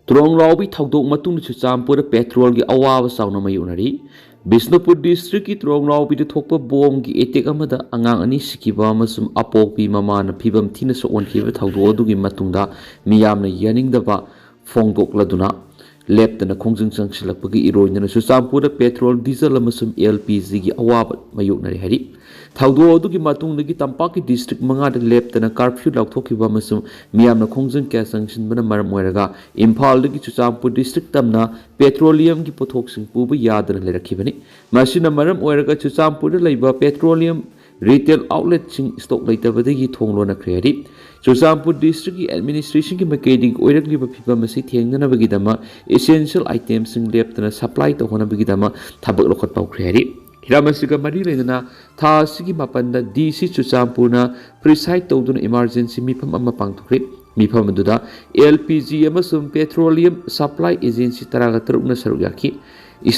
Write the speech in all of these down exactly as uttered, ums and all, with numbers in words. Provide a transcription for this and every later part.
ꯇ꯭ꯔꯣꯡꯂꯥꯎꯕꯤ ꯊꯧꯗꯣꯛ ꯃꯇꯨꯡꯗ ꯆꯨꯔꯆꯥꯟꯄꯨꯔꯗ ꯄꯦꯇ꯭ꯔꯣꯜꯒꯤ ꯑꯋꯥꯕ ꯆꯥꯎꯅ ꯃꯥꯌꯣꯛꯅꯔꯤ꯫ ꯕꯤꯁꯅꯨꯄꯨꯔ ꯗꯤꯁꯇ꯭ꯔꯤꯛꯀꯤ ꯇ꯭ꯔꯣꯡꯂꯥꯎꯕꯤꯗ ꯊꯣꯛꯄ ꯕꯣꯝꯒꯤ ꯑꯦꯇꯦꯛ ꯑꯃꯗ ꯑꯉꯥꯡ ꯑꯅꯤ ꯁꯤꯈꯤꯕ ꯑꯃꯁꯨꯡ ꯑꯄꯣꯛꯄꯤ ꯃꯃꯥꯅ ꯐꯤꯕꯝ ꯊꯤꯅ ꯁꯣꯛꯍꯟꯈꯤꯕ ꯊꯧꯗꯣꯛ ꯑꯗꯨꯒꯤ ꯃꯇꯨꯡꯗ ꯃꯤꯌꯥꯝꯅ ꯌꯥꯅꯤꯡꯗꯕ ꯐꯣꯡꯗꯣꯛꯂꯗꯨꯅ ꯂꯦꯞꯇꯅ ꯈꯣꯡꯖꯪ ꯆꯪꯁꯤꯜꯂꯛꯄꯒꯤ ꯏꯔꯣꯏꯅꯅ ꯆꯨꯔꯆꯥꯟꯄꯨꯔꯗ ꯄꯦꯇ꯭ꯔꯣꯜ, ꯗꯤꯖꯜ ꯑꯃꯁꯨꯡ ꯑꯦꯜ ꯄꯤ ꯖꯤꯒꯤ ꯑꯋꯥꯕ ꯃꯥꯌꯣꯛꯅꯔꯤ ꯍꯥꯏꯔꯤ꯫ ꯊꯧꯗꯣꯛ ꯑꯗꯨꯒꯤ ꯃꯇꯨꯡꯗꯒꯤ ꯇꯝꯄꯥꯛꯀꯤ ꯗꯤꯁꯇ꯭ꯔꯤꯛ ꯃꯉꯥꯗ ꯂꯦꯞꯇꯅ ꯀꯥꯔꯐ꯭ꯌꯨ ꯂꯥꯎꯊꯣꯛꯈꯤꯕ ꯑꯃꯁꯨꯡ ꯃꯤꯌꯥꯝꯅ ꯈꯣꯡꯖꯪ ꯀꯌꯥ ꯆꯪꯁꯤꯟꯕꯅ ꯃꯔꯝ ꯑꯣꯏꯔꯒ ꯏꯝꯐꯥꯜꯗꯒꯤ ꯆꯨꯔꯆꯥꯟꯄꯨꯔ ꯗꯤꯁꯇ꯭ꯔꯤꯛ ꯇꯝꯅ ꯄꯦꯇ꯭ꯔꯣꯂꯤꯌꯝꯒꯤ ꯄꯣꯠꯊꯣꯛꯁꯤꯡ ꯄꯨꯕ ꯌꯥꯗꯅ ꯂꯩꯔꯛꯈꯤꯕꯅꯤ꯫ ꯃꯁꯤꯅ ꯃꯔꯝ ꯑꯣꯏꯔꯒ ꯆꯨꯔꯆꯥꯟꯄꯨꯔꯗ ꯂꯩꯕ ꯄꯦꯇ꯭ꯔꯣꯂꯤꯌꯝ ꯔꯤꯇꯦꯜ ꯑꯥꯎꯠꯂꯦꯠꯁꯤꯡ ꯁ꯭ꯇꯣꯛ ꯂꯩꯇꯕꯗꯒꯤ ꯊꯣꯡ ꯂꯣꯟꯅꯈ꯭ꯔꯦ ꯍꯥꯏꯔꯤ꯫ ꯆꯨꯔꯆꯥꯟꯄꯨꯔ ꯗꯤꯁꯇ꯭ꯔꯤꯛꯀꯤ ꯑꯦꯗꯃꯤꯅꯤꯁꯇ꯭ꯔꯦꯁꯟꯒꯤ ꯃꯥꯏꯀꯩꯗꯒꯤ ꯑꯣꯏꯔꯛꯂꯤꯕ ꯐꯤꯕꯝ ꯑꯁꯤ ꯊꯦꯡꯅꯅꯕꯒꯤꯗꯃꯛ ꯏꯁꯦꯟꯁꯤꯌꯦꯜ ꯑꯥꯏꯇꯦꯝꯁꯤꯡ ꯂꯦꯞꯇꯅ ꯁꯄ꯭ꯂꯥꯏ ꯇꯧꯍꯟꯅꯕꯒꯤꯗꯃꯛ ꯊꯕꯛ ꯂꯧꯈꯠꯄ ꯍꯧꯈ꯭ꯔꯦ ꯍꯥꯏꯔꯤ꯫ ꯍꯤꯔꯝ ꯑꯁꯤꯒ ꯃꯔꯤ ꯂꯩꯅꯅ ꯊꯥ ꯑꯁꯤꯒꯤ ꯃꯥꯄꯟꯗ ꯗꯤ ꯁꯤ ꯆꯨꯔꯆꯥꯟꯄꯨꯔꯅ ꯄ꯭ꯔꯤꯁꯥꯏꯗ ꯇꯧꯗꯨꯅ ꯏꯃꯥꯔꯖꯦꯟꯁꯤ ꯃꯤꯐꯝ ꯑꯃ ꯄꯥꯡꯊꯣꯛꯈ꯭ꯔꯦ꯫ ꯃꯤꯐꯝ ꯑꯗꯨꯗ ꯑꯦꯜ ꯄꯤ ꯖꯤ ꯑꯃꯁꯨꯡ ꯄꯦꯇ꯭ꯔꯣꯂꯤꯌꯝ ꯁꯄ꯭ꯂꯥꯏ ꯑꯦꯖꯦꯟꯁꯤ ꯇꯔꯥꯒ ꯇꯔꯨꯛꯅ ꯁꯔꯨꯛ ꯌꯥꯈꯤ꯫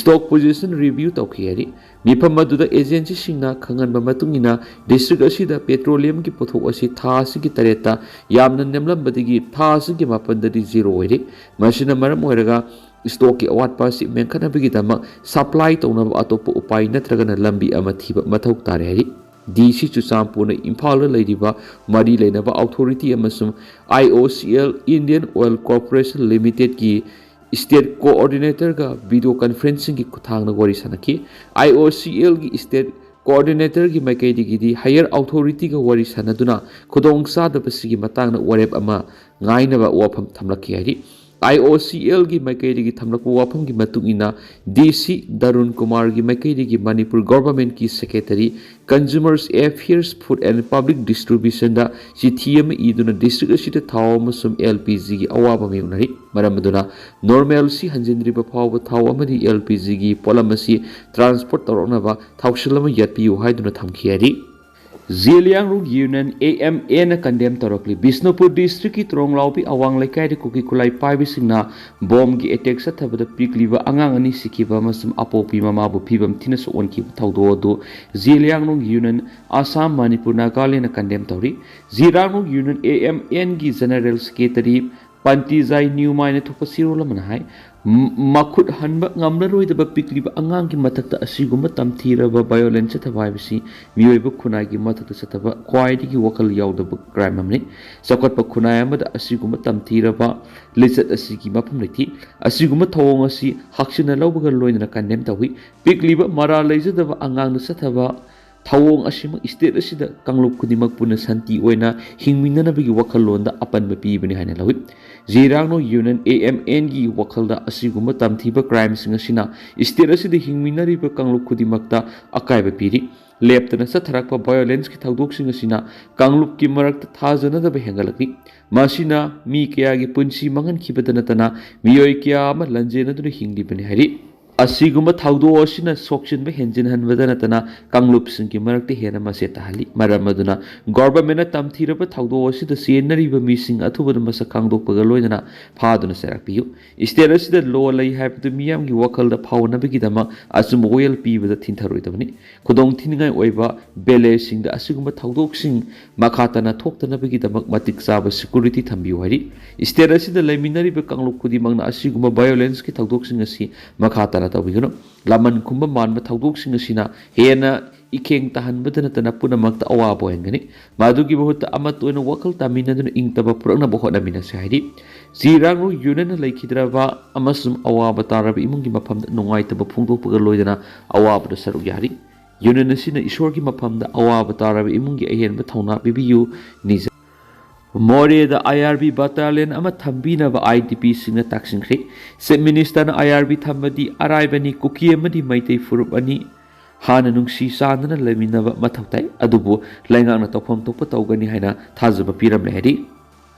ꯁ꯭ꯇꯣꯛ ꯄꯣꯖꯤꯁꯟ ꯔꯤꯚ꯭ꯌꯨ ꯇꯧꯈꯤ ꯍꯥꯏꯔꯤ꯫ ꯃꯤꯐꯝ ꯑꯗꯨꯗ ꯑꯦꯖꯦꯟꯁꯤꯁꯤꯡꯅ ꯈꯪꯍꯟꯕ ꯃꯇꯨꯡ ꯏꯟꯅ ꯗꯤꯁꯇ꯭ꯔꯤꯛ ꯑꯁꯤꯗ ꯄꯦꯇ꯭ꯔꯣꯂꯤꯌꯝꯒꯤ ꯄꯣꯠꯊꯣꯛ ꯑꯁꯤ ꯊꯥ ꯑꯁꯤꯒꯤ ꯇꯔꯦꯠꯇ ꯌꯥꯝꯅ ꯅꯦꯝꯂꯝꯕꯗꯒꯤ ꯊꯥ ꯑꯁꯤꯒꯤ ꯃꯥꯄꯟꯗꯗꯤ ꯖꯤꯔꯣ ꯑꯣꯏꯔꯦ꯫ ꯃꯁꯤꯅ ꯃꯔꯝ ꯑꯣꯏꯔꯒ ꯁ꯭ꯇꯣꯛꯀꯤ ꯑꯋꯥꯠꯄ ꯑꯁꯤ ꯃꯦꯟꯈꯠꯅꯕꯒꯤꯗꯃꯛ ꯁꯄ꯭ꯂꯥꯏ ꯇꯧꯅꯕ ꯑꯇꯣꯞꯄ ꯎꯄꯥꯏ ꯅꯠꯇ꯭ꯔꯒꯅ ꯂꯝꯕꯤ ꯑꯃ ꯊꯤꯕ ꯃꯊꯧ ꯇꯥꯔꯦ ꯍꯥꯏꯔꯤ꯫ ꯗꯤ ꯁꯤ ꯆꯨꯔꯆꯥꯟꯄꯨꯔꯅ ꯏꯝꯐꯥꯜꯗ ꯂꯩꯔꯤꯕ ꯃꯔꯤ ꯂꯩꯅꯕ ꯑꯣꯊꯣꯔꯤꯇꯤ ꯑꯃꯁꯨꯡ I O C L, Indian oil corporation ꯂꯤꯃꯤꯇꯦꯗꯀꯤ ꯁ꯭ꯇꯦꯠ ꯀꯣꯑꯣꯔꯗꯤꯅꯦꯇꯔꯒ ꯚꯤꯗꯤꯑꯣ ꯀꯟꯐꯔꯦꯟꯁꯤꯡꯒꯤ ꯈꯨꯠꯊꯥꯡꯗ ꯋꯥꯔꯤ ꯁꯥꯟꯅꯈꯤ꯫ ꯑꯥꯏ ꯑꯣ ꯁꯤ ꯑꯦꯜꯒꯤ ꯁ꯭ꯇꯦꯠ ꯀꯣꯑꯣꯔꯗꯤꯅꯦꯇꯔꯒꯤ ꯃꯥꯏꯀꯩꯗꯒꯤꯗꯤ ꯍꯥꯌꯔ ꯑꯣꯊꯣꯔꯤꯇꯤꯒ ꯋꯥꯔꯤ ꯁꯥꯟꯅꯗꯨꯅ ꯈꯨꯗꯣꯡꯆꯥꯗꯕꯁꯤꯒꯤ ꯃꯇꯥꯡꯗ ꯋꯥꯔꯦꯞ ꯑꯃ ꯉꯥꯏꯅꯕ ꯋꯥꯐꯝ ꯊꯝꯂꯛꯈꯤ ꯍꯥꯏꯔꯤ꯫ ꯑꯥꯏ ꯑꯣ ꯁꯤ ꯑꯦꯜꯒꯤ ꯃꯥꯏꯀꯩꯗꯒꯤ ꯊꯝꯂꯛꯄ ꯋꯥꯐꯝꯒꯤ ꯃꯇꯨꯡ ꯏꯟꯅ ꯗꯤ ꯁꯤ ꯗꯔꯨꯟ ꯀꯨꯃꯥꯔꯒꯤ ꯃꯥꯏꯀꯩꯗꯒꯤ ꯃꯅꯤꯄꯨꯔ ꯒꯣꯚꯔꯟꯃꯦꯟꯠꯀꯤ secretary, consumers affairs, food and public ꯗꯤꯁꯇ꯭ꯔꯤꯕ꯭ꯌꯨꯁꯟꯗ ꯆꯤꯊꯤ ꯑꯃ ꯏꯗꯨꯅ ꯗꯤꯁꯇ꯭ꯔꯤꯛ ꯑꯁꯤꯗ ꯊꯥꯎ ꯑꯃꯁꯨꯡ ꯑꯦꯜ ꯄꯤ ꯖꯤꯒꯤ ꯑꯋꯥꯕ ꯃꯥꯌꯣꯛꯅꯔꯤ꯫ ꯃꯔꯝ ꯑꯗꯨꯅ ꯅꯣꯔꯃꯦꯜꯁꯤ ꯍꯟꯖꯤꯟꯗ꯭ꯔꯤꯕ ꯐꯥꯎꯕ ꯊꯥꯎ ꯑꯃꯗꯤ ꯑꯦꯜ ꯄꯤ ꯖꯤꯒꯤ ꯄꯣꯠꯂꯝ ꯑꯁꯤ ꯇ꯭ꯔꯥꯟꯁꯄꯣꯔꯠ ꯇꯧꯔꯛꯅꯕ ꯊꯧꯁꯤꯜ ꯑꯃ ꯌꯥꯠꯄꯤꯌꯨ ꯍꯥꯏꯗꯨꯅ ꯊꯝꯈꯤ ꯍꯥꯏꯔꯤ꯫ ꯖꯤꯂꯤꯌꯥꯡꯔꯣꯡ ꯌꯨꯅꯤꯌꯟ, ꯑꯦ ꯑꯦꯝ ꯑꯦꯅ ꯀꯟꯗꯦꯝ ꯇꯧꯔꯛꯂꯤ꯫ ꯕꯤꯁꯅꯨꯄꯨꯔ ꯗꯤꯁꯇ꯭ꯔꯤꯛꯀꯤ ꯇ꯭ꯔꯣꯡꯂꯥꯎꯕꯤ ꯑꯋꯥꯡ ꯂꯩꯀꯥꯏꯗ ꯀꯨꯀꯤ ꯈꯨꯠꯂꯥꯏ ꯄꯥꯏꯕꯁꯤꯡꯅ ꯕꯣꯝꯒꯤ ꯑꯦꯇꯦꯛ ꯆꯠꯊꯕꯗ ꯄꯤꯛꯂꯤꯕ ꯑꯉꯥꯡ ꯑꯅꯤ ꯁꯤꯈꯤꯕ ꯑꯃꯁꯨꯡ ꯑꯄꯣꯛꯄꯤ ꯃꯃꯥꯕꯨ ꯐꯤꯕꯝ ꯊꯤꯅ ꯁꯣꯛꯍꯟꯈꯤꯕ ꯊꯧꯗꯣꯛ ꯑꯗꯨ ꯖꯤꯂꯤꯌꯥꯡꯔꯣꯡ ꯌꯨꯅꯤꯌꯟ, ꯑꯁꯥꯝ, ꯃꯅꯤꯄꯨꯔ, ꯅꯥꯒꯥꯂꯦꯟꯗꯅ ꯀꯟꯗꯦꯝ ꯇꯧꯔꯤ꯫ ꯖꯤꯂꯤꯌꯥꯡꯔꯣꯡ ꯌꯨꯅꯤꯌꯟ, ꯑꯦ ꯑꯦꯝ ꯑꯦꯟꯒꯤ ꯖꯦꯅꯔꯦꯜ ꯁꯦꯀ꯭ꯔꯦꯇꯔꯤ ꯄꯟꯇꯤꯖꯥꯏ ꯅ꯭ꯌꯨꯃꯥꯏꯅ ꯊꯣꯛꯄ ꯆꯦꯔꯣꯜ ꯑꯃꯅ ꯍꯥꯏ, ꯃ-, ꯃꯈꯨꯠ ꯍꯟꯕ ꯉꯝꯂꯔꯣꯏꯗꯕ ꯄꯤꯛꯂꯤꯕ ꯑꯉꯥꯡꯒꯤ ꯃꯊꯛꯇ ꯑꯁꯤꯒꯨꯝꯕ ꯇꯝꯊꯤꯔꯕ violence ꯆꯠꯊꯕ ꯍꯥꯏꯕꯁꯤ ꯃꯤꯑꯣꯏꯕ ꯈꯨꯟꯅꯥꯏꯒꯤ ꯃꯊꯛꯇ ꯆꯠꯊꯕ ꯈ꯭ꯋꯥꯏꯗꯒꯤ ꯋꯥꯈꯜ ꯌꯥꯎꯗꯕ crime ꯑꯃꯅꯤ꯫ ꯆꯥꯎꯈꯠꯄ ꯈꯨꯟꯅꯥꯏ ꯑꯃꯗ ꯑꯁꯤꯒꯨꯝꯕ ꯇꯝꯊꯤꯔꯕ ꯂꯤꯆꯠ ꯑꯁꯤꯒꯤ ꯃꯐꯝ ꯂꯩꯇꯦ꯫ ꯑꯁꯤꯒꯨꯝꯕ ꯊꯧꯑꯣꯡ ꯑꯁꯤ ꯍꯛꯆꯤꯟꯅ ꯂꯧꯕꯒ ꯂꯣꯏꯅꯅ condemn ꯇꯧꯏ꯫ ꯄꯤꯛꯂꯤꯕ ꯃꯔꯥꯜ ꯂꯩꯖꯗꯕ ꯑꯉꯥꯡꯗ ꯆꯠꯊꯕ ꯊꯧꯑꯣꯡ ꯑꯁꯤꯃꯛ state ꯑꯁꯤꯗ ꯀꯥꯡꯂꯨꯞ ꯈꯨꯗꯤꯡꯃꯛ ꯄꯨꯟꯅ ꯁꯥꯟꯇꯤ ꯑꯣꯏꯅ ꯍꯤꯡꯃꯤꯟꯅꯅꯕꯒꯤ ꯋꯥꯈꯜꯂꯣꯟꯗ ꯑꯄꯟꯕ ꯄꯤꯕꯅꯤ ꯍꯥꯏꯅ ꯂꯧꯏ꯫ ꯖꯤꯔꯥꯡꯅꯣ Union, A M N ꯒꯤ ꯋꯥꯈꯜꯗ ꯑꯁꯤꯒꯨꯝꯕ ꯇꯝꯊꯤꯕ crimeꯁꯤꯡ ꯑꯁꯤꯅ state ꯑꯁꯤꯗ ꯍꯤꯡꯃꯤꯟꯅꯔꯤꯕ ꯀꯥꯡꯂꯨꯞ ꯈꯨꯗꯤꯡꯃꯛꯇ ꯑꯀꯥꯏꯕ ꯄꯤꯔꯤ꯫ ꯂꯦꯞꯇꯅ ꯆꯠꯊꯔꯛꯄ violenceꯀꯤ ꯊꯧꯗꯣꯛꯁꯤꯡ ꯑꯁꯤꯅ ꯀꯥꯡꯂꯨꯞꯀꯤ ꯃꯔꯛꯇ ꯊꯥꯖꯅꯗꯕ ꯍꯦꯟꯒꯠꯂꯛꯂꯤ꯫ ꯃꯁꯤꯅ ꯃꯤ ꯀꯌꯥꯒꯤ ꯄꯨꯟꯁꯤ ꯃꯥꯡꯍꯟꯈꯤꯕꯗ ꯅꯠꯇꯅ ꯃꯤꯑꯣꯏ ꯀꯌꯥ ꯑꯃ ꯂꯥꯟꯖꯦꯟꯅꯗꯨꯅ ꯍꯤꯡꯂꯤꯕꯅꯤ ꯍꯥꯏꯔꯤ꯫ ꯑꯁꯤꯒꯨꯝꯕ ꯊꯧꯗꯣꯛ ꯑꯁꯤꯅ ꯁꯣꯛꯆꯤꯟꯕ ꯍꯦꯟꯖꯤꯟꯍꯟꯕꯗ ꯅꯠꯇꯅ ꯀꯥꯡꯂꯨꯞꯁꯤꯡꯒꯤ ꯃꯔꯛꯇ ꯍꯦꯟꯅ ꯃꯆꯦꯠ ꯇꯥꯍꯜꯂꯤ꯫ ꯃꯔꯝ ꯑꯗꯨꯅ governmentꯅ ꯇꯝꯊꯤꯔꯕ ꯊꯧꯗꯣꯛ ꯑꯁꯤꯗ ꯆꯦꯟꯅꯔꯤꯕ ꯃꯤꯁꯤꯡ ꯑꯊꯨꯕꯗ ꯃꯁꯛ ꯈꯪꯗꯣꯛꯄꯒ ꯂꯣꯏꯅꯅ ꯐꯥꯗꯨꯅ ꯆꯩꯔꯥꯛꯄꯤꯌꯨ꯫ State ꯑꯁꯤꯗ law ꯂꯩ ꯍꯥꯏꯕꯗꯨ ꯃꯤꯌꯥꯝꯒꯤ ꯋꯥꯈꯜꯗ ꯐꯥꯎꯅꯕꯒꯤꯗꯃꯛ ꯑꯆꯨꯝꯕ ꯋꯥꯌꯦꯜ ꯄꯤꯕꯗ ꯊꯤꯡꯊꯔꯣꯏꯗꯕꯅꯤ꯫ ꯈꯨꯗꯣꯡꯊꯤꯅꯤꯡꯉꯥꯏ ꯑꯣꯏꯕ villageꯁꯤꯡꯗ ꯑꯁꯤꯒꯨꯝꯕ ꯊꯧꯗꯣꯛꯁꯤꯡ ꯃꯈꯥ ꯇꯥꯅ ꯊꯣꯛꯇꯅꯕꯒꯤꯗꯃꯛ ꯃꯇꯤꯛ ꯆꯥꯕ security ꯊꯝꯕꯤꯌꯨ ꯍꯥꯏꯔꯤ꯫ State ꯑꯁꯤꯗ ꯂꯩꯃꯤꯟꯅꯔꯤꯕ ꯀꯥꯡꯂꯨꯞ ꯈꯨꯗꯤꯡꯃꯛꯅ ꯑꯁꯤꯒꯨꯝꯕ violenceꯀꯤ ꯊꯧꯗꯣꯛꯁꯤꯡ ꯑꯁꯤ ꯃꯈꯥ ꯇꯥꯅ ꯇꯧꯕꯤꯒꯅꯨ꯫ ꯂꯃꯟ ꯈꯨꯝꯕ ꯃꯥꯟꯕ ꯊꯧꯗꯣꯛꯁꯤꯡ ꯑꯁꯤꯅ ꯍꯦꯟꯅ ꯏꯈꯦꯡ ꯇꯥꯍꯟꯕꯗ ꯅꯠꯇꯅ ꯄꯨꯝꯅꯃꯛꯇ ꯑꯋꯥꯕ ꯑꯣꯏꯍꯟꯒꯅꯤ꯫ ꯃꯗꯨꯒꯤ ꯃꯍꯨꯠꯇ ꯑꯃꯠꯇ ꯑꯣꯏꯅ ꯋꯥꯈꯜ ꯇꯥꯃꯤꯟꯅꯗꯨꯅ ꯏꯪ ꯇꯞꯄ ꯄꯨꯔꯛꯅꯕ ꯍꯣꯠꯅꯃꯤꯟꯅꯁꯤ ꯍꯥꯏꯔꯤ꯫ ꯖꯤꯔꯥꯡꯔꯨ Unionꯅ ꯂꯩꯈꯤꯗ꯭ꯔꯕ ꯑꯃꯁꯨꯡ ꯑꯋꯥꯕ ꯇꯥꯔꯕ ꯏꯃꯨꯡꯒꯤ ꯃꯐꯝꯗ ꯅꯨꯡꯉꯥꯏꯇꯕ ꯐꯣꯡꯗꯣꯛꯄꯒ ꯂꯣꯏꯅꯅ ꯑꯋꯥꯕꯗ ꯁꯔꯨꯛ ꯌꯥꯔꯤ꯫ Union ꯑꯁꯤꯅ ꯏꯁꯣꯔꯒꯤ ꯃꯐꯝꯗ ꯑꯋꯥꯕ ꯇꯥꯔꯕ ꯏꯃꯨꯡꯒꯤ ꯑꯍꯦꯟꯕ ꯊꯧꯅꯥ ꯄꯤꯕꯤꯌꯨ ꯅꯤꯖ-, ꯃꯣꯔꯦꯗ I R B battalion ꯑꯃ ꯊꯝꯕꯤꯅꯕ IDPꯁꯤꯡꯅ ꯇꯥꯛꯁꯤꯟꯈ꯭ꯔꯦ꯫ Chief Ministerꯅ I R B ꯊꯝꯕꯗꯤ ꯑꯔꯥꯏꯕꯅꯤ, ꯀꯨꯀꯤ ꯑꯃꯗꯤ ꯃꯩꯇꯩ ꯐꯨꯔꯨꯞ ꯑꯅꯤ ꯍꯥꯟꯅ ꯅꯨꯡꯁꯤ ꯆꯥꯟꯅꯅ ꯂꯩꯃꯤꯟꯅꯕ ꯃꯊꯧ ꯇꯥꯏ, ꯑꯗꯨꯕꯨ ꯂꯩꯉꯥꯛꯅ ꯇꯧꯐꯝ ꯊꯣꯛꯄ ꯇꯧꯒꯅꯤ ꯍꯥꯏꯅ ꯊꯥꯖꯕ ꯄꯤꯔꯝꯂꯦ ꯍꯥꯏꯔꯤ꯫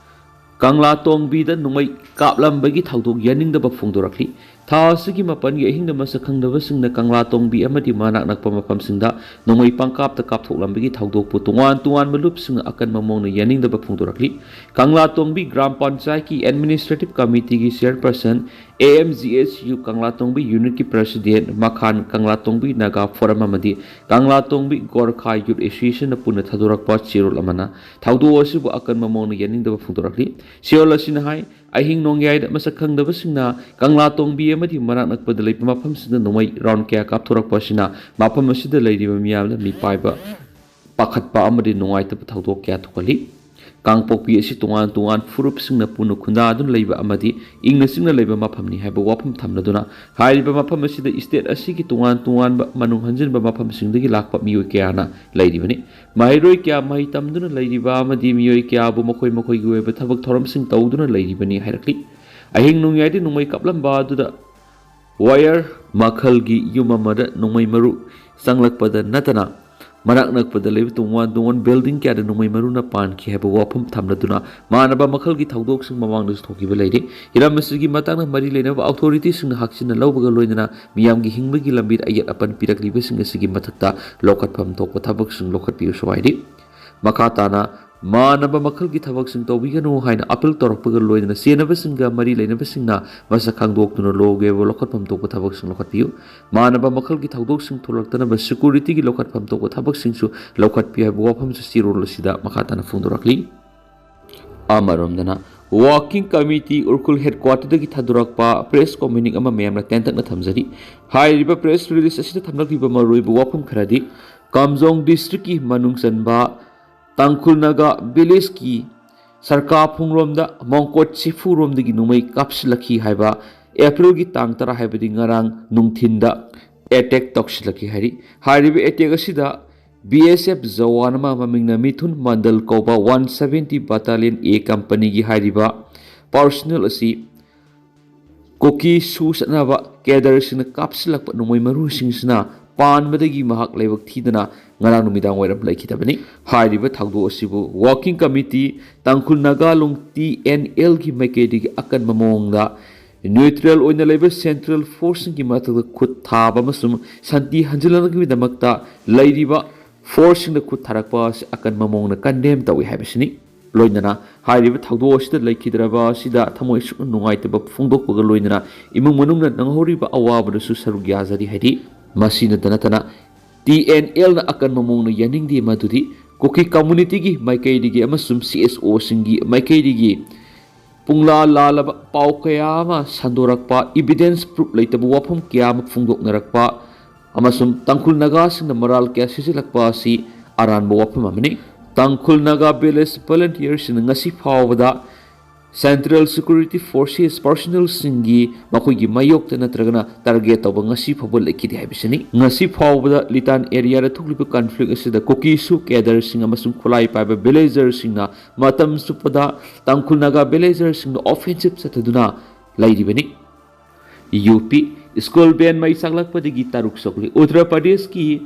ꯀꯪꯂꯥ ꯇꯣꯡꯕꯤꯗ ꯅꯣꯡꯃꯩ ꯀꯥꯞꯂꯝꯕꯒꯤ ꯊꯧꯗꯣꯛ ꯌꯥꯅꯤꯡꯗꯕ ꯐꯣꯡꯗꯣꯔꯛꯂꯤ꯫ ꯊꯥ ꯑꯁꯤꯒꯤ ꯃꯥꯄꯟꯒꯤ ꯑꯍꯤꯡꯗ ꯃꯁꯛ ꯈꯪꯗꯕꯁꯤꯡꯅ ꯀꯪꯂꯥ ꯇꯣꯡꯕꯤ ꯑꯃꯗꯤ ꯃꯅꯥꯛ ꯅꯛꯄ ꯃꯐꯝꯁꯤꯡꯗ ꯅꯣꯡꯃꯩ ꯄꯪꯀꯥꯞꯇ ꯀꯥꯞꯊꯣꯛꯂꯝꯕꯒꯤ ꯊꯧꯗꯣꯛꯄꯨ ꯇꯣꯉꯥꯟ ꯇꯣꯉꯥꯟꯕ ꯂꯨꯞꯁꯤꯡꯅ ꯑꯀꯟꯕ ꯃꯑꯣꯡꯗ ꯌꯥꯅꯤꯡꯗꯕ ꯐꯣꯡꯗꯣꯔꯛꯂꯤ꯫ ꯀꯪꯂꯥ ꯇꯣꯡꯕꯤ ꯒ꯭ꯔꯥꯝ ꯄꯟꯆꯥꯌꯠꯀꯤ ꯑꯦꯗꯃꯤꯅꯤꯁꯇ꯭ꯔꯦꯇꯤꯚ ꯀꯃꯤꯇꯤꯒꯤ chairperson, A M G S U Kangla Tongbi ꯌꯨꯅꯤꯠꯀꯤ ꯄ꯭ꯔꯁꯤꯗꯦꯟꯠ ꯃꯈꯥꯟ, ꯀꯪꯂꯥ ꯇꯣꯡꯕꯤ ꯅꯥꯒꯥ ꯐꯣꯔꯝ ꯑꯃꯗꯤ ꯀꯪꯂꯥ ꯇꯣꯡꯕꯤ ꯒꯣꯔꯈꯥ ꯌꯨꯠ ꯑꯦꯁꯣꯁꯤꯌꯦꯁꯟꯅ ꯄꯨꯟꯅ ꯊꯥꯗꯣꯔꯛꯄ ꯆꯦꯔꯣꯜ ꯑꯃꯅ ꯊꯧꯗꯣꯛ ꯑꯁꯤꯕꯨ ꯑꯀꯟꯕ ꯃꯑꯣꯡꯗ ꯌꯥꯅꯤꯡꯗꯕ ꯐꯣꯡꯗꯣꯔꯛꯂꯤ꯫ ꯆꯦꯔꯣꯜ ꯑꯁꯤꯅ ꯍꯥꯏ, ꯑꯍꯤꯡ ꯅꯣꯡꯌꯥꯏꯗ ꯃꯁꯛ ꯈꯪꯗꯕꯁꯤꯡꯅ ꯀꯪꯂꯥ ꯇꯣꯡꯕꯤ ꯑꯃꯗꯤ ꯃꯅꯥꯛ ꯅꯛꯄꯗ ꯂꯩꯕ ꯃꯐꯝꯁꯤꯡꯗ ꯅꯣꯡꯃꯩ ꯔꯥꯎꯟ ꯀꯌꯥ ꯀꯥꯞꯊꯣꯔꯛꯄ ꯑꯁꯤꯅ ꯃꯐꯝ ꯑꯁꯤꯗ ꯂꯩꯔꯤꯕ ꯃꯤꯌꯥꯝꯗ ꯃꯤꯄꯥꯏꯕ, ꯄꯥꯈꯠꯄ ꯑꯃꯗꯤ ꯅꯨꯡꯉꯥꯏꯇꯕ ꯊꯧꯗꯣꯛ ꯀꯌꯥ ꯊꯣꯛꯍꯜꯂꯤ꯫ ꯀꯥꯡꯄꯣꯛꯄꯤ ꯑꯁꯤ ꯇꯣꯉꯥꯟ ꯇꯣꯉꯥꯟ ꯐꯨꯔꯨꯞꯁꯤꯡꯅ ꯄꯨꯟꯅ ꯈꯨꯟꯗꯥꯗꯨꯅ ꯂꯩꯕ ꯑꯃꯗꯤ ꯏꯪꯅ ꯆꯤꯛꯅ ꯂꯩꯕ ꯃꯐꯝꯅꯤ ꯍꯥꯏꯕ ꯋꯥꯐꯝ ꯊꯝꯂꯗꯨꯅ, ꯍꯥꯏꯔꯤꯕ ꯃꯐꯝ ꯑꯁꯤꯗ ꯁ꯭ꯇꯦꯠ ꯑꯁꯤꯒꯤ ꯇꯣꯉꯥꯟ ꯇꯣꯉꯥꯟꯕ ꯃꯅꯨꯡ ꯍꯟꯖꯤꯟꯕ ꯃꯐꯝꯁꯤꯡꯗꯒꯤ ꯂꯥꯛꯄ ꯃꯤꯑꯣꯏ ꯀꯌꯥꯅ ꯂꯩꯔꯤꯕꯅꯤ꯫ ꯃꯍꯩꯔꯣꯏ ꯀꯌꯥ ꯃꯍꯩ ꯇꯝꯗꯨꯅ ꯂꯩꯔꯤꯕ ꯑꯃꯗꯤ ꯃꯤꯑꯣꯏ ꯀꯌꯥꯕꯨ ꯃꯈꯣꯏ ꯃꯈꯣꯏꯒꯤ ꯑꯣꯏꯕ ꯊꯕꯛ ꯊꯧꯔꯝꯁꯤꯡ ꯇꯧꯗꯨꯅ ꯂꯩꯔꯤꯕꯅꯤ ꯍꯥꯏꯔꯛꯂꯤ꯫ ꯑꯍꯤꯡ ꯅꯣꯡꯌꯥꯏꯗ ꯅꯣꯡꯃꯩ ꯀꯥꯞꯂꯝꯕ ꯑꯗꯨꯗ ꯋꯥꯌꯔ ꯃꯈꯜꯒꯤ ꯌꯨꯝ ꯑꯃꯗ ꯅꯣꯡꯃꯩ ꯃꯔꯨ ꯆꯪꯂꯛꯄꯗ ꯅꯠꯇꯅ ꯃꯅꯥꯛ ꯅꯛꯄꯗ ꯂꯩꯕ ꯇꯣꯉꯥꯟ ꯇꯣꯉꯥꯟ ꯕꯤꯜꯗꯤꯡ ꯀꯌꯥꯗ ꯅꯣꯡꯃꯩ ꯃꯔꯨꯅ ꯄꯥꯟꯈꯤ ꯍꯥꯏꯕ ꯋꯥꯐꯝ ꯊꯝꯂꯗꯨꯅ ꯃꯥꯟꯅꯕ ꯃꯈꯜꯒꯤ ꯊꯧꯗꯣꯛꯁꯤꯡ ꯃꯃꯥꯡꯗꯁꯨ ꯊꯣꯛꯈꯤꯕ ꯂꯩꯔꯤ꯫ ꯍꯤꯔꯝ ꯑꯁꯤꯒꯤ ꯃꯇꯥꯡꯗ ꯃꯔꯤ ꯂꯩꯅꯕ ꯑꯣꯊꯣꯔꯤꯇꯤꯁꯤꯡꯅ ꯍꯛꯆꯤꯟꯅ ꯂꯧꯕꯒ ꯂꯣꯏꯅꯅ ꯃꯤꯌꯥꯝꯒꯤ ꯍꯤꯡꯕꯒꯤ ꯂꯝꯕꯤꯗ ꯑꯌꯦꯠ ꯑꯄꯟ ꯄꯤꯔꯛꯂꯤꯕꯁꯤꯡ ꯑꯁꯤꯒꯤ ꯃꯊꯛꯇ ꯂꯧꯈꯠꯐꯝ ꯊꯣꯛꯄ ꯊꯕꯛꯁꯤꯡ ꯂꯧꯈꯠꯄꯤꯌꯨꯁꯨ ꯍꯥꯏꯔꯤ꯫ ꯃꯈꯥ ꯇꯥꯅ ꯃꯥꯟꯅꯕ ꯃꯈꯜꯒꯤ ꯊꯕꯛꯁꯤꯡ ꯇꯧꯕꯤꯒꯅꯨ ꯍꯥꯏꯅ ꯑꯄꯤꯜ ꯇꯧꯔꯛꯄꯒ ꯂꯣꯏꯅꯅ ꯆꯦꯟꯅꯕꯁꯤꯡꯒ ꯃꯔꯤ ꯂꯩꯅꯕꯁꯤꯡꯅ ꯃꯁꯛ ꯈꯪꯗꯣꯛꯇꯨꯅ ꯂꯣꯒꯤ ꯑꯣꯏꯕ ꯂꯧꯈꯠꯐꯝ ꯊꯣꯛꯄ ꯊꯕꯛꯁꯤꯡ ꯂꯧꯈꯠꯄꯤꯌꯨ꯫ ꯃꯥꯟꯅꯕ ꯃꯈꯜꯒꯤ ꯊꯧꯗꯣꯛꯁꯤꯡ ꯊꯣꯛꯂꯛꯇꯅꯕ ꯁꯦꯀ꯭ꯌꯨꯔꯤꯇꯤꯒꯤ ꯂꯧꯈꯠꯐꯝ ꯊꯣꯛꯄ ꯊꯕꯛꯁꯤꯡꯁꯨ ꯂꯧꯈꯠꯄꯤꯌꯨ ꯍꯥꯏꯕ ꯋꯥꯐꯝꯁꯨ ꯆꯦꯔꯣꯜ ꯑꯁꯤꯗ ꯃꯈꯥ ꯇꯥꯅ ꯐꯣꯡꯗꯣꯔꯛꯂꯤ꯫ ꯑꯃꯔꯣꯝꯗꯅ, ꯋꯥꯔꯀꯤꯡ ꯀꯃꯤꯇꯤ ꯎꯔꯈꯨꯜ ꯍꯦꯗꯀ꯭ꯋꯥꯇꯔꯗꯒꯤ ꯊꯥꯗꯣꯔꯛꯄ ꯄ꯭ꯔꯦꯁ ꯀꯝꯃ꯭ꯌꯨꯅꯤꯛ ꯑꯃ ꯃꯌꯥꯝꯅ ꯇꯦꯟꯇꯛꯅ ꯊꯝꯖꯔꯤ꯫ ꯍꯥꯏꯔꯤꯕ ꯄ꯭ꯔꯦꯁ ꯔꯤꯂꯤꯖ ꯑꯁꯤꯗ ꯊꯝꯂꯛꯂꯤꯕ ꯃꯔꯨꯑꯣꯏꯕ ꯋꯥꯐꯝ ꯈꯔꯗꯤ, ꯀꯥꯝꯖꯣꯡ ꯗꯤꯁꯇ꯭ꯔꯤꯛꯀꯤ ꯃꯅꯨꯡ ꯆꯟꯕ ꯇꯥꯡꯈꯨꯜ ꯅꯥꯒꯥ ꯚꯤꯂꯦꯖꯀꯤ ꯁꯔꯀꯥꯐꯨꯡꯔꯣꯝꯗ ꯃꯣꯡꯀꯣꯠ ꯁꯤꯐꯨꯔꯣꯝꯗꯒꯤ ꯅꯣꯡꯃꯩ ꯀꯥꯞꯁꯤꯜꯂꯛꯈꯤ ꯍꯥꯏꯕ ꯑꯦꯄ꯭ꯔꯤꯜꯒꯤ ꯇꯥꯡ ꯇꯔꯥ, ꯍꯥꯏꯕꯗꯤ ꯉꯔꯥꯡ ꯅꯨꯡꯊꯤꯟꯗ ꯑꯦꯇꯦꯛ ꯇꯧꯁꯤꯜꯂꯛꯈꯤ ꯍꯥꯏꯔꯤ꯫ ꯍꯥꯏꯔꯤꯕ ꯑꯦꯇꯦꯛ ꯑꯁꯤꯗ ꯕꯤ ꯑꯦꯁ ꯑꯦꯐ ꯖꯋꯥꯟ ꯑꯃ ꯃꯃꯤꯡꯅ ꯃꯤꯊꯨꯟ ꯃꯟꯗꯜ ꯀꯧꯕ ꯋꯥꯟ ꯁꯚꯦꯟꯇꯤ ꯕꯠꯇꯥꯂꯤꯌꯟ ꯑꯦ ꯀꯝꯄꯅꯤꯒꯤ ꯍꯥꯏꯔꯤꯕ ꯄꯥꯔꯁꯅꯦꯜ ꯑꯁꯤ ꯀꯨꯀꯤ ꯁꯨ ꯆꯠꯅꯕ ꯀꯦꯗꯔꯁꯤꯡꯅ ꯀꯥꯞꯁꯤꯜꯂꯛꯄ ꯅꯣꯡꯃꯩ ꯃꯔꯨꯁꯤꯡꯁꯤꯅ ꯄꯥꯟꯕꯗꯒꯤ ꯃꯍꯥꯛ ꯂꯥꯏꯕꯛ ꯊꯤꯗꯅ ꯉꯔꯥꯡ ꯅꯨꯃꯤꯗꯥꯡ ꯋꯥꯏꯔꯝ ꯂꯩꯈꯤꯗꯕꯅꯤ꯫ ꯍꯥꯏꯔꯤꯕ ꯊꯧꯗꯣꯛ ꯑꯁꯤꯕꯨ working committee Tangkhul Naga Long, T N ꯑꯦꯜꯒꯤ ꯃꯥꯏꯀꯩꯗꯒꯤ ꯑꯀꯟꯕ ꯃꯑꯣꯡꯗ ꯅ꯭ꯌꯨꯇ꯭ꯔꯦꯜ ꯑꯣꯏꯅ ꯂꯩꯕ ꯁꯦꯟꯇ꯭ꯔꯦꯜ ꯐꯣꯔꯁꯁꯤꯡꯒꯤ ꯃꯊꯛꯇ ꯈꯨꯠ ꯊꯥꯕ ꯑꯃꯁꯨꯡ ꯁꯥꯟꯇꯤ ꯍꯟꯖꯤꯜꯍꯟꯅꯕꯒꯤꯗꯃꯛꯇ ꯂꯩꯔꯤꯕ ꯐꯣꯔꯁꯁꯤꯡꯗ ꯈꯨꯠ ꯊꯥꯔꯛꯄ ꯑꯁꯤ ꯑꯀꯟꯕ ꯃꯑꯣꯡꯗ ꯀꯟꯗꯦꯝ ꯇꯧꯏ ꯍꯥꯏꯕꯁꯤꯅꯤ꯫ ꯂꯣꯏꯅꯅ ꯍꯥꯏꯔꯤꯕ ꯊꯧꯗꯣꯛ ꯑꯁꯤꯗ ꯂꯩꯈꯤꯗ꯭ꯔꯕ ꯑꯁꯤꯗ ꯊꯃꯣꯏ ꯁꯣꯛꯅ ꯅꯨꯡꯉꯥꯏꯇꯕ ꯐꯣꯡꯗꯣꯛꯄꯒ ꯂꯣꯏꯅꯅ ꯏꯃꯨꯡ ꯃꯅꯨꯡꯅ ꯅꯪꯍꯧꯔꯤꯕ ꯑꯋꯥꯕꯗꯁꯨ ꯁꯔꯨꯛ ꯌꯥꯖꯔꯤ ꯍꯥꯏꯔꯤ꯫ ꯃꯁꯤꯅꯇ ꯅꯠꯇꯅ ꯇꯤ ꯑꯦꯟ ꯑꯦꯜꯅ ꯑꯀꯟꯕ ꯃꯑꯣꯡꯗ ꯌꯥꯅꯤꯡꯗꯦ ꯃꯗꯨꯗꯤ ꯀꯨꯀꯤ ꯀꯝꯃꯨꯅꯤꯇꯤꯒꯤ ꯃꯥꯏꯀꯩꯗꯒꯤ ꯑꯃꯁꯨꯡ ꯁꯤ ꯑꯦꯁ ꯑꯣꯁꯤꯡꯒꯤ ꯃꯥꯏꯀꯩꯗꯒꯤ ꯄꯨꯡꯂꯥ ꯂꯥꯜꯂꯕ ꯄꯥꯎ ꯀꯌꯥ ꯑꯃ ꯁꯟꯗꯣꯔꯛꯄ, ꯏꯕꯤꯗꯦꯟꯁ ꯄ꯭ꯔꯨꯐ ꯂꯩꯇꯕ ꯋꯥꯐꯝ ꯀꯌꯥ ꯑꯃ ꯐꯣꯡꯗꯣꯛꯅꯔꯛꯄ ꯑꯃꯁꯨꯡ ꯇꯥꯡꯈꯨꯜ ꯅꯥꯒꯥꯁꯤꯡꯅ ꯃꯔꯥꯜ ꯀꯌꯥ ꯁꯤꯖꯤꯜꯂꯛꯄ ꯑꯁꯤ ꯑꯔꯥꯟꯕ ꯋꯥꯐꯝ ꯑꯃꯅꯤ꯫ ꯇꯥꯡꯈꯨꯜ ꯅꯥꯒꯥ ꯚꯤꯂꯦꯖ ꯚꯣꯂꯨꯟꯇꯤꯌꯔꯁꯤꯡꯅ ꯉꯁꯤ ꯐꯥꯎꯕꯗ ꯁꯦꯟꯇ꯭ꯔꯦꯜ ꯁꯦꯀ꯭ꯌꯨꯔꯤꯇꯤ ꯐꯣꯔꯁꯦꯁ ꯄꯔꯁꯣꯅꯦꯜꯁꯤꯡꯒꯤ ꯃꯈꯣꯏꯒꯤ ꯃꯥꯌꯣꯛꯇ ꯅꯠꯇ꯭ꯔꯒꯅ ꯇꯥꯔꯒꯦꯠ ꯇꯧꯕ ꯉꯁꯤ ꯐꯥꯎꯕ ꯂꯩꯈꯤꯗꯦ ꯍꯥꯏꯕꯁꯤꯅꯤ꯫ ꯉꯁꯤ ꯐꯥꯎꯕꯗ ꯂꯤꯇꯥꯟ ꯑꯦꯔꯤꯌꯥꯗ ꯊꯣꯛꯂꯤꯕ ꯀꯟꯐ꯭ꯂꯤꯛ ꯑꯁꯤꯗ ꯀꯨꯀꯤꯁꯨ ꯀꯦꯗꯔꯁꯤꯡ ꯑꯃꯁꯨꯡ ꯈꯨꯠꯂꯥꯏ ꯄꯥꯏꯕ ꯚꯤꯂꯦꯖꯔꯁꯤꯡꯅ ꯃꯇꯝ ꯆꯨꯞꯄꯗ ꯇꯥꯡꯈꯨꯜ ꯅꯥꯒꯥ ꯚꯤꯂꯦꯖꯔꯁꯤꯡꯗ ꯑꯣꯐꯦꯟꯁꯤꯞ ꯆꯠꯊꯗꯨꯅ ꯂꯩꯔꯤꯕꯅꯤ꯫ ꯌꯨ ꯄꯤ, ꯁ꯭ꯀꯨꯜ ꯚꯦꯟ ꯃꯩ ꯆꯥꯛꯂꯛꯄꯗꯒꯤ ꯇꯔꯨꯛ ꯁꯣꯛꯂꯤ꯫ ꯎꯠꯇꯔ ꯄ꯭ꯔꯗꯦꯁꯀꯤ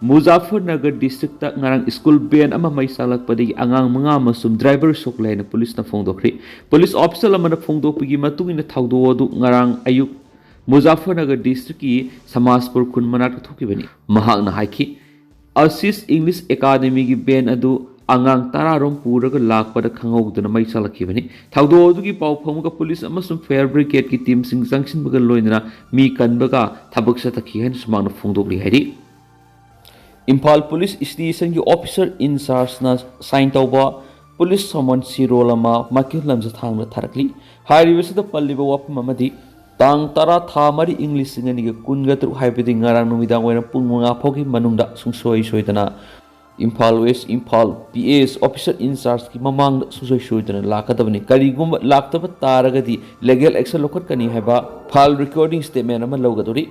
ꯃꯨꯖꯥꯐꯔꯅꯒꯔ ꯗꯤꯁꯇ꯭ꯔꯤꯛꯇ ꯉꯔꯥꯡ ꯁ꯭ꯀꯨꯜ ꯚꯦꯟ ꯑꯃ ꯃꯩ ꯆꯥꯛꯂꯛꯄꯗꯒꯤ ꯑꯉꯥꯡ ꯃꯉꯥ ꯑꯃꯁꯨꯡ ꯗ꯭ꯔꯥꯏꯚꯔ ꯁꯣꯛꯂꯦ ꯍꯥꯏꯅ ꯄꯨꯂꯤꯁꯅ ꯐꯣꯡꯗꯣꯛꯈ꯭ꯔꯤ꯫ ꯄꯨꯂꯤꯁ ꯑꯣꯐꯤꯁꯤꯌꯦꯜ ꯑꯃꯅ ꯐꯣꯡꯗꯣꯛꯄꯒꯤ ꯃꯇꯨꯡ ꯏꯟꯅ ꯊꯧꯗꯣꯛ ꯑꯗꯨ ꯉꯔꯥꯡ ꯑꯌꯨꯛ ꯃꯨꯖꯥꯐꯔꯅꯒꯔ ꯗꯤꯁꯇ꯭ꯔꯤꯛꯀꯤ ꯁꯃꯥꯖꯄꯨꯔ ꯈꯨꯟ ꯃꯅꯥꯛꯇ ꯊꯣꯛꯈꯤꯕꯅꯤ꯫ ꯃꯍꯥꯛꯅ ꯍꯥꯏꯈꯤ, ꯑꯁꯤꯁ ꯏꯪꯂꯤꯁ ꯑꯦꯀꯥꯗꯃꯤꯒꯤ ꯚꯦꯟ ꯑꯗꯨ ꯑꯉꯥꯡ ꯇꯔꯥꯔꯣꯝ ꯄꯨꯔꯒ ꯂꯥꯛꯄꯗ ꯈꯪꯍꯧꯗꯅ ꯃꯩ ꯆꯥꯛꯂꯛꯈꯤꯕꯅꯤ꯫ ꯊꯧꯗꯣꯛ ꯑꯗꯨꯒꯤ ꯄꯥꯎ ꯐꯪꯕꯒ ꯄꯨꯂꯤꯁ ꯑꯃꯁꯨꯡ ꯐꯥꯌꯔ ꯕ꯭ꯔꯤꯒꯦꯗꯀꯤ ꯇꯤꯝꯁꯤꯡ ꯆꯪꯁꯤꯟꯕꯒ ꯂꯣꯏꯅꯅ ꯃꯤ ꯀꯟꯕꯒ ꯊꯕꯛ ꯆꯠꯊꯈꯤ ꯍꯥꯏꯅꯁꯨ ꯃꯍꯥꯛꯅ ꯐꯣꯡꯗꯣꯛꯂꯤ ꯍꯥꯏꯔꯤ꯫ ꯏꯝꯐꯥꯜ ꯄꯨꯂꯤꯁ ꯁ꯭ꯇꯦꯁꯟꯒꯤ ꯑꯣꯐꯤꯁꯥꯔ ꯏꯟ ꯆꯥꯔꯖꯅ ꯁꯥꯏꯟ ꯇꯧꯕ ꯄꯨꯂꯤꯁ ꯁꯃꯟꯁ ꯆꯦꯔꯣꯜ ꯑꯃ ꯃꯥꯏꯀꯩ ꯂꯝꯖꯊꯥꯡꯗ ꯊꯥꯔꯛꯂꯤ꯫ ꯍꯥꯏꯔꯤꯕꯁꯤꯗ ꯄꯜꯂꯤꯕ ꯋꯥꯐꯝ ꯑꯃꯗꯤ ꯇꯥꯡ ꯇꯔꯥ ꯊꯥ ꯃꯔꯤ ꯏꯪ ꯂꯤꯁꯤꯡ ꯑꯅꯤꯒ ꯀꯨꯟꯒ ꯇꯔꯨꯛ ꯍꯥꯏꯕꯗꯤ ꯉꯔꯥꯡ ꯅꯨꯃꯤꯗꯥꯡ ꯋꯥꯏꯔꯝ ꯄꯨꯡ ꯃꯉꯥ ꯐꯥꯎꯒꯤ ꯃꯅꯨꯡꯗ ꯁꯨꯡꯁꯣꯏ ꯁꯣꯏꯗꯅ Imphal west Imphal P A S officer in ꯆꯥꯔꯖꯀꯤ ꯃꯃꯥꯡꯗ ꯁꯨꯡꯁꯣꯏ ꯁꯣꯏꯗꯅ ꯂꯥꯛꯀꯗꯕꯅꯤ꯫ ꯀꯔꯤꯒꯨꯝꯕ ꯂꯥꯛꯇꯕ ꯇꯥꯔꯒꯗꯤ ꯂꯤꯒꯦꯜ ꯑꯦꯛꯁꯟ ꯂꯧꯈꯠꯀꯅꯤ ꯍꯥꯏꯕ ꯐꯥꯏꯜ ꯔꯦꯀꯣꯔꯗꯤꯡ ꯁ꯭ꯇꯦꯠꯃꯦꯟ ꯑꯃ ꯂꯧꯒꯗꯧꯔꯤ꯫